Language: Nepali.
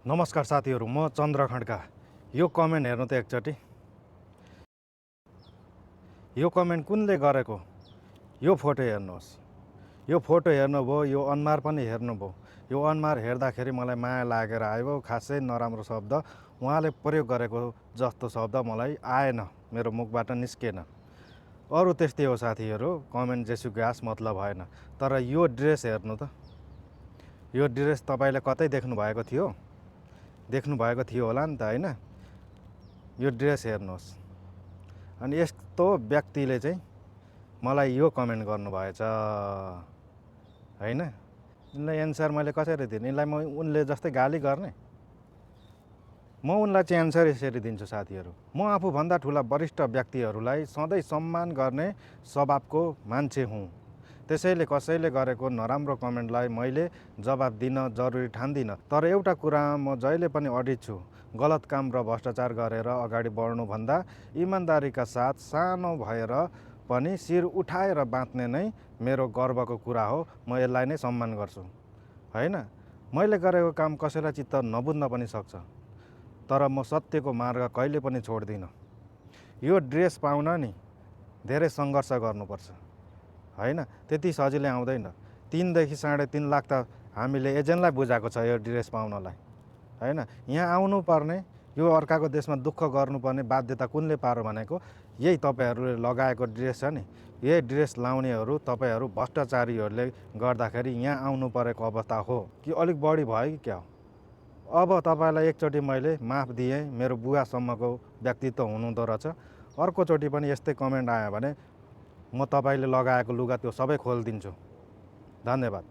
नमस्कार साथीहरू, म चन्द्र खड्का। यो कमेन्ट हेर्नु त एकचोटि। यो कमेन्ट कुनले गरेको? यो फोटो हेर्नुहोस्। यो फोटो हेर्नुभयो, यो अनुहार पनि हेर्नुभयो। यो अनुहार हेर्दाखेरि मलाई माया लागेर आयो। खासै नराम्रो शब्द उहाँले प्रयोग गरेको जस्तो शब्द मलाई आएन, मेरो मुखबाट निस्केन। अरू त्यस्तै हो साथीहरू, कमेन्ट जेसुकै आस मतलब भएन। तर यो ड्रेस हेर्नु त। यो ड्रेस तपाईँले कतै देख्नुभएको थियो? देख्नुभएको थियो होला नि त, होइन? यो ड्रेस हेर्नुहोस्। अनि यस्तो व्यक्तिले चाहिँ मलाई यो कमेन्ट गर्नुभएछ, होइन? यिनलाई एन्सर मैले कसरी दिने? यिनलाई म उनले जस्तै गाली गर्ने? म उनलाई चाहिँ एन्सर यसरी दिन्छु साथीहरू। म आफूभन्दा ठुला वरिष्ठ व्यक्तिहरूलाई सधैँ सम्मान गर्ने स्वभावको मान्छे हुँ। त्यसैले कसैले गरेको नराम्रो कमेन्टलाई मैले जवाब दिन जरुरी ठान्दिनँ। तर एउटा कुरामा म जहिले पनि अडिग छु, गलत काम र भ्रष्टाचार गरेर अगाडि बढ्नुभन्दा इमान्दारीका साथ सानो भएर पनि शिर उठाएर बाँच्ने नै मेरो गर्वको कुरा हो। म यसलाई नै सम्मान गर्छु, होइन? मैले गरेको काम कसैलाई चित्त नबुझ्न पनि सक्छ, तर म सत्यको मार्ग कहिले पनि छोड्दिनँ। यो ड्रेस पाउन नि धेरै सङ्घर्ष गर्नुपर्छ, होइन? त्यति सजिलै आउँदैन। 3 देखि 3.5 लाख त हामीले एजेन्टलाई बुझाएको छ यो ड्रेस पाउनलाई, होइन? यहाँ आउनुपर्ने, यो अर्काको देशमा दुःख गर्नुपर्ने बाध्यता कुनले पारो भनेको? यही तपाईँहरूले लगाएको ड्रेस छ नि। यही ड्रेस लाउनेहरू तपाईँहरू भ्रष्टाचारीहरूले गर्दाखेरि यहाँ आउनु परेको अवस्था हो कि अलिक बढी भयो कि क्या हो? अब तपाईँलाई एकचोटि मैले माफ दिएँ, मेरो बुवासम्मको व्यक्तित्व हुनुहुँदो रहेछ। अर्कोचोटि पनि यस्तै कमेन्ट आयो भने म तपाईँले लगाएको लुगा त्यो सबै खोलिदिन्छु। धन्यवाद।